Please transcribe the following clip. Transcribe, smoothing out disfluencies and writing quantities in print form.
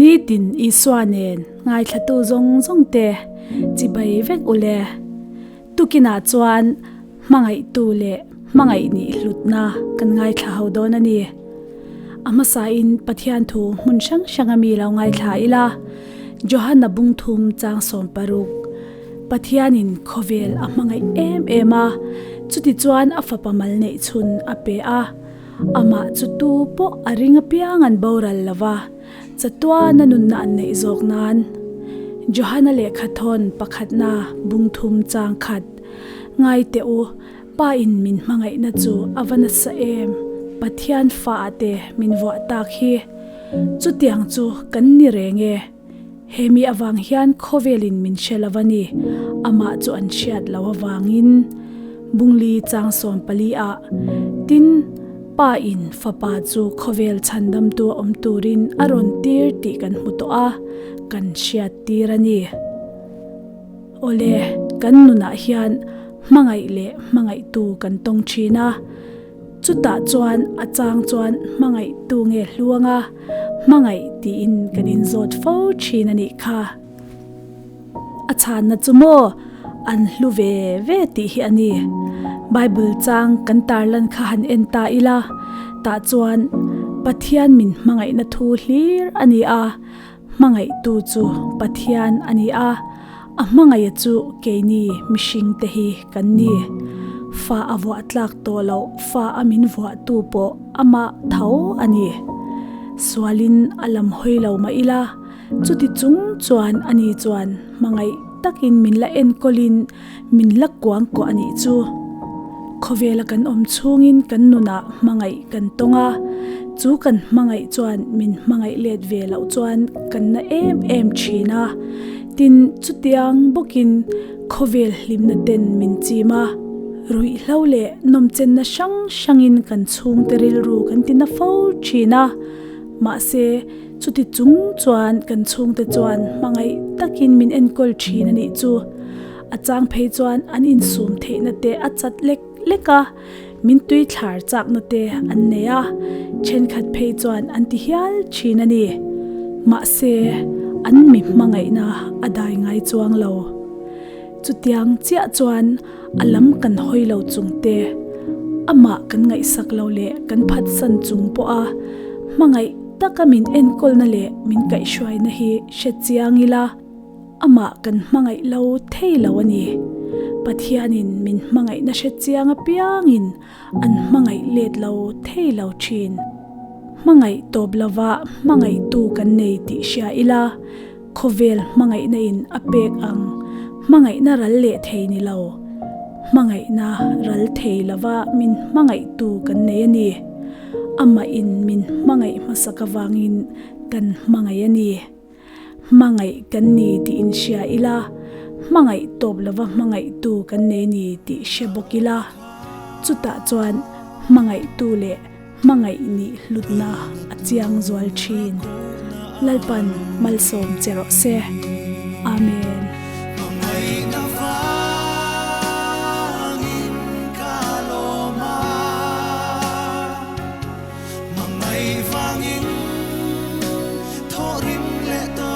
Nitin Isua nen ngaithlatu zawng zawng te chibai vek ule. Tukinah chuan hmangaihtu leh hmangaih nih hlutna kan ngaithla ho dawn a ni. A hmasain Pathian thu hmun hrang hranga mi lo ngaithla ila, Johana bungthum chang 60, Pathianin khawvel a hmangaih em em a, chutichuan a fapa mal neih chhun a pe a, amah chu tu pawh a ring apiang an boral lo va, Chatuana nunna an neih zawk nan Johana lehkha thawn pakhatna bungthum chang khat ngai teh u, Pa in min hmangaihna chu a va nasa em, Pathian fa ah te min vuah tak hi. Chutiang chu kan ni reng e. He mi avang hian khawvel in min hre lo a ni, amah chu an hriat lo avangin. Bungli chang 14 ah, Tin, Pa in Fapa chu khawvel chhandamtu a awm turin a rawn tir tih kan hmu tawh a, kan hriat tir a ni. Awle, kan nunah hian hmangaih leh hmangaihtu kan tawng thin a. Chutah chuan a chang chuan hmangaihtu nge hluang a, hmangaih tiin kan inzawt fo thin a nih kha. A chhanna chu maw an hlu ve ve tih hi a ni. Bible chang kan tarlan kha han en ta ila, tah chuan Pathian min hmangaihna thu hlir a ni a, hmangaihtu chu Pathian a ni a, a hmangaih chu keini mihring te hi kan ni. Fa a vuah tlak tawh loh fa a min vuahtu pawh amah tho a ni. Sualin a lam hawi lo mah ila, Chuti chung chuan ani chuan hmangaih takin min la enkawlin min la kuang kuah a nih chu. Khawvela kan awm chhungin kan nunah hmangaih kan tawng a, chu kan hmangaih chuan min hmangaih let ve loh chuan kan na em em thin a. Tin, chutiang bawkin khawvel hlimna ten min chim a, ruihhlo leh nawmchenna hrang hrangin kan chhungte rilru kan ti na fo thin a, mahse, Chuti chung chuan kan chhungte chuan hmangaih takin min enkawl thin a nih chu. A chang phei chuan an insum theihna te a chat lek lek a, min tui thlar chakna te an nei a, thenkhat phei chuan an ti hial thin a ni. Mahse, an mi hmangaihna a dai ngai chuang lo. Chutiang chiah chuan a lam kan hawi lo chung te, amah kan ngaihsak lo leh kan phatsan chung pawha hmangaih taka min enkawlna leh min kaihhruaina hi hre chiang ila, amah kan hmangaih lo thei lo a ni. Pathianin min hmangaihna hre chiang apiangin an hmangaih let lo thei lo thin. Hmangaih tawp lova hmangaihtu kan nei tih hria ila, Khawvel hmangaihna in a pek ang hmangaihna ral leh thei ni lo. Hmangaihna ral thei lova min hmangaihtu kan nei a ni. Amah in min hmangaih hmasak avangin kan hmangaih a ni. Hmangaih kan ni tih in hria ila, hmangaih tawp lova hmangaihtu kan nei ni tih hre bawk ila. Chutah chuan hmangaihtu leh Hmangaih nih hlutna a chiang zual thin. Lalpan malsawm che rawh se. Amen. Hmangaihna vangin ka lawm a, hmangaih vangin thawhrim leh tawh.